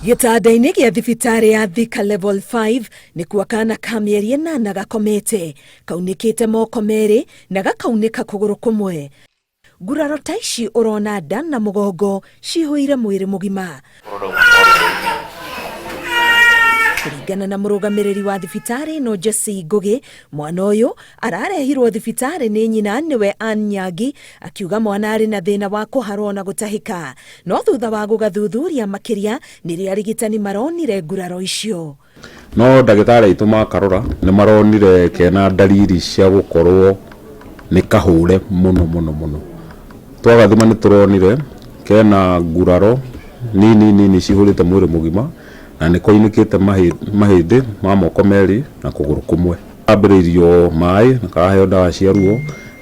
Gĩtanda-inĩ gĩa thibitarĩ ya Thika Level 5 nĩkuo kana ka mĩeri 8 gakomete, kaunĩkĩte moko merĩ na gakaunĩka kũgũrũ kũmwe. Nguraro ta ici ũrona nda na mũgongo cihũire mwĩrĩ mũgima. Kũringana na mũrũgamĩrĩri wa thibitarĩ ĩno Jesse Ngugi, mwana ũyũ ararehirwo thibitarĩ nĩ nyina nĩwe Ann Nyangi akiuga mwana arĩ na thĩna wa kũharwo na gũtahĩka. No thutha wa gũgathuthuria makĩria nĩrĩo arigitani maronire nguraro icio. No ndagĩtarĩ aitũ makarora nĩ maronire kena ndariri cia gũkorwo nĩ kahũre mũno mũno mũno. Twagathima nĩ tũronire kena nguraro nini nini cihũrĩte mwĩrĩ mũgima na nĩ koinĩkĩte mahĩndĩ ma moko merĩ na kũgũrũ kũmwe. Kambĩrĩirio maĩ na karaheo ndawa cia ruo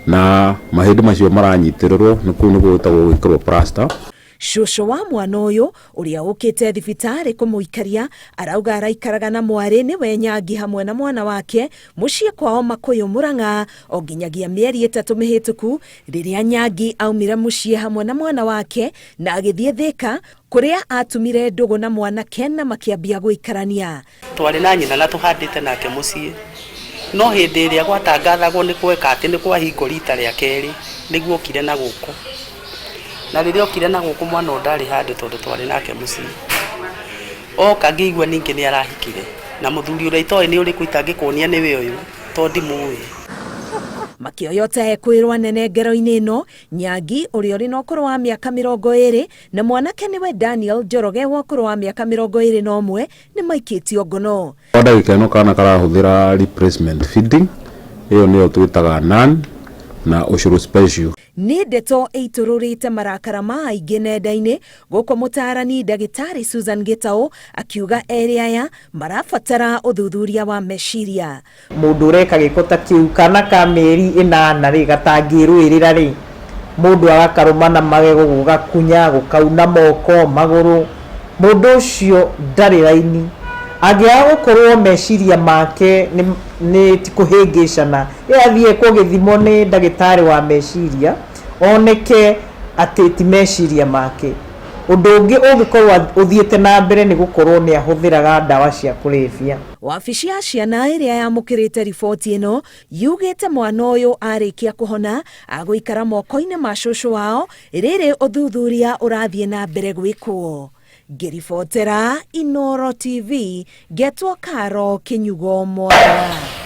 na mahĩndĩ macio maranyitĩrĩrwo nĩ kũu nĩguo gwĩtagwo gwĩkĩrwo plaster. Cũcũ wa mwana ũyũ ũrĩa ũkĩte thibitarĩ kũmũikaria arauga araikaraga na mwarĩ nĩwe Nyangi hamwe na mwana wake mũciĩ kwao Makũyũ Mũrang'a o nginyagia mĩeri 3 mĩhĩtũku rĩrĩa Nyangi aumire mũciĩ hamwe na mwana wake na agĩthiĩ Thĩka kũrĩa atumire ndũgũ na mwanake na makĩambia gũikarania. Twarĩ na nyina na tũhandĩte nake mũciĩ, no hĩndĩ ĩrĩa gwatangathagwo nĩ kweka atĩ nĩ kwahingwo rita rĩa kerĩ nĩguo okire na gũkũ. Na rĩrĩa okire na gũkũ mwana ũyũ ndarĩ handũ tondũ twarĩ nake mũciĩ. Oka ngĩigua ningĩ nĩ arahikire na mũthuri ũrĩa itoĩ nĩ ũrĩkũ itangĩkuonia nĩwe ũyũ tondũ ndimũĩ. Makĩoya ta ekwĩrwo anene ngero-inĩ ĩno, Nyangi ũrĩa ũrĩ na ũkũrũ wa mĩaka 20 na mwanake nĩwe Daniel Njoroge wa ũkũrũ wa mĩaka 21 nĩ maikĩtio ngono. Kwa ndagĩka ĩno kana karahũthĩra replacement feeding, ĩyo nĩyo twĩtaga nan na ũcũrũ special. Nĩ ndeto ĩitũrũrĩte marakara ma aingĩ nenda-inĩ gũkũ mũtaarani ndagĩtarĩ Susan Gĩtaũ akiuga erĩ aya marabatara ũthuthuria wa meciria. Mũndũ ũreka gĩko ta kĩu kana ka mĩeri 8 rĩ, gatangĩrũĩrĩra rĩ, mũndũ agakarũma na magego, gũgakunya, gũkauna moko, magũrũ, mũndũ ũcio ndarĩ raini. Angĩaga gũkorwo meciria make nĩ ti kũhĩngĩcana, ĩ athiĩ ekwo gĩthimo nĩ ndagĩtarĩ wa meciria, oneke atĩ ti meciria make. Ũndũ ũngĩ ũngĩkorwo ũthiĩte na mbere nĩ gũkorwo nĩ ahũthĩraga ndawa cia kũrebia. Wabici ya ciana ĩrĩa yamũkĩrĩte riboti ĩno yugĩte mwana ũyũ arĩkia kũhona agũikara moko-inĩ ma cũcũ wao rĩrĩ ũthuthuria ũrathiĩ na mbere gwĩkwo. Ngĩribotera Inooro TV, ngetwo Karo Kĩnyugo Mwaura.